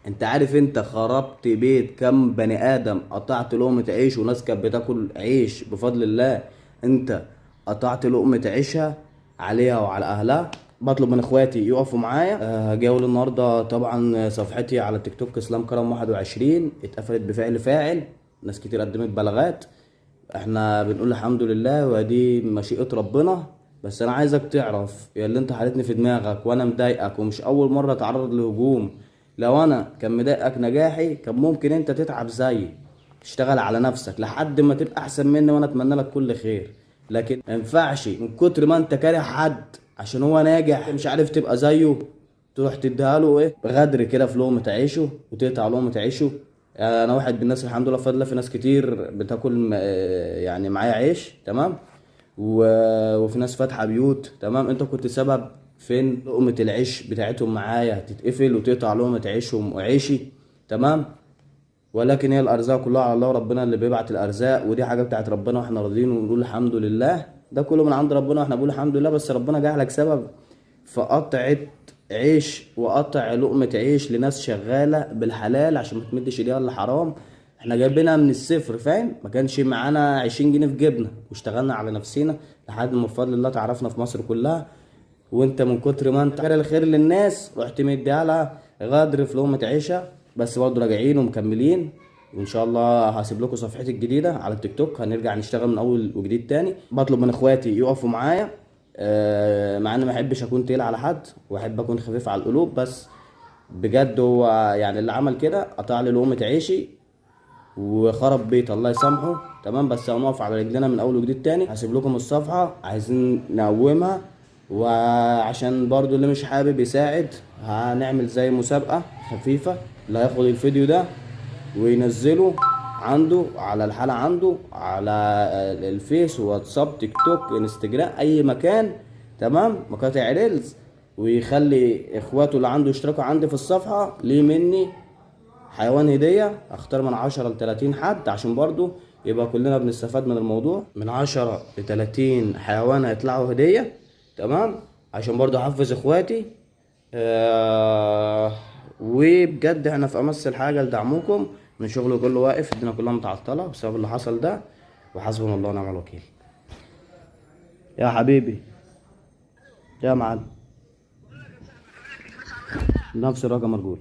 انت عارف انت خربت بيت كم بني ادم، قطعت لقمة عيش وناس كانت بتاكل عيش بفضل الله، انت قطعت لقمة عيشها عليها وعلى اهلها. بطلب من اخواتي يقفوا معايا. هجاول النهارده طبعا صفحتي على التيك توك اسلام كرم 21 اتقفلت بفعل فاعل، ناس كتير قدمت بلاغات. احنا بنقول الحمد لله ودي مشيئة ربنا، بس انا عايزك تعرف يا اللي انت حاططني في دماغك وانا مضايقك، ومش اول مرة اتعرض لهجوم. لو انا كان مضايقك نجاحي كان ممكن انت تتعب زيي، تشتغل على نفسك لحد ما تبقى احسن مني، وانا اتمنى لك كل خير. لكن ما ينفعش من كتر ما انت كاره حد عشان هو ناجح مش عارف تبقى زيه، تروح تديها له ايه بغدر كده في لقمة عيشه وتقطع لقمة عيشه. انا واحد من الناس الحمد لله بفضل الله في ناس كتير بتاكل يعني معايا عيش، تمام، وفي ناس فاتحة بيوت، تمام. انت كنت سبب فين لقمة العيش بتاعتهم معايا تتقفل وتقطع لقمة عيشهم وعيشي، تمام. ولكن هي الارزاق كلها على الله، وربنا اللي بيبعت الارزاق، ودي حاجة بتاعت ربنا واحنا راضيين ونقول الحمد لله. ده كله من عند ربنا واحنا بنقول الحمد لله، بس ربنا جعلك سبب في قطعة عيش وقطع لقمة عيش لناس شغالة بالحلال عشان ما تمدش ايديها للحرام. احنا جايبينها من الصفر، فاهم؟ ما كانش معانا 20 جنيه في جيبنا، واشتغلنا على نفسنا لحد ما بفضل الله تعرفنا في مصر كلها. وانت من كتر ما انت خير الخير للناس رحت مديها لها غدر في لقمة عيشها. بس برضه راجعين ومكملين، وان شاء الله هسيب لكم صفحتي الجديدة على التيك توك، هنرجع نشتغل من اول وجديد تاني. بطلب من اخواتي يقفوا معايا، مع اني ما احبش اكون تقيل على حد واحب اكون خفيف على القلوب، بس بجد هو اللي عمل كده قطع لي لقمة عيشي وخرب بيت الله يسامحه، تمام. بس هنقف على رجلنا من اول وجديد تاني. هسيب لكم الصفحة، عايزين نقومها، وعشان برضو اللي مش حابب يساعد هنعمل زي مسابقة خفيفة، اللي هياخد الفيديو ده وينزله عنده على الحالة عنده على الفيس واتساب تيك توك انستجرام اي مكان، تمام، مقاطع reels، ويخلي اخواته اللي عنده يشتركوا عندي في الصفحة. ليه مني حيوان هدية، اختار من 10 ل 30 حد عشان برضو يبقى كلنا بنستفاد من الموضوع. من 10 ل 30 حيوان هيطلعوا هدية، تمام، عشان برضو احفز اخواتي. وبجد احنا في امس الحاجة لدعمكم، من شغل كله واقف، الدنيا كلها متعطلة بسبب اللي حصل ده، وحسبنا الله ونعم الوكيل. يا حبيبي يا معلم، نفس الرقم مرجول،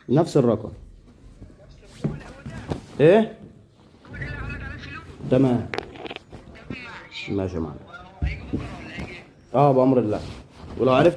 نفس الرقم. ايه؟ تمام ماشي يا معلم. بأمر الله، ولو عرفت